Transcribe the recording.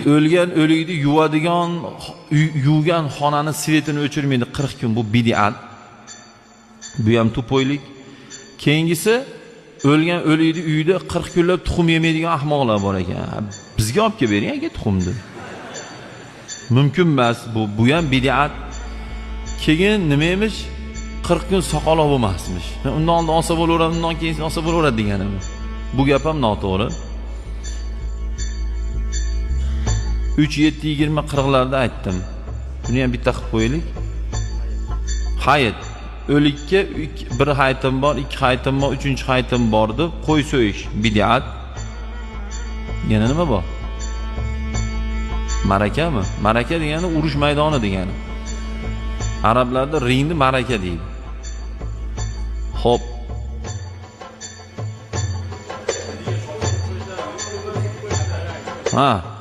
O'lgan o'likni yuvadigan, yuvgan xonani svetini o'chirmaydi 40 kun, bu bid'at. Bu ham tupoylik. Keyingisi o'lgan o'likni uyida 40 kunlab tuxum yemaydigan ahmoqlar bor ekan. Bizga olib kelib bering aka tuxumni. Mumkin emas bu, bu ham bid'at. Keyin nima emish? 40 kun soqol bo'lmasmish. Undan oldin olsa bo'laveradi, undan keyin olsa bo'laveradi deganimi? Bu gap ham noto'g'ri. 3 7 20 40larda aytdim. Buni ham bitta qilib qo'yaylik. Hayit. O'likka bir hayitim bor, ikki hayitim bor, uchinchi hayitim bor deb qo'y so'yish bid'at. Yana nima bor? Marakami? Maraka degani urush maydoni degani. Arablarda ringni maraka deydi. Xo'p. Ha.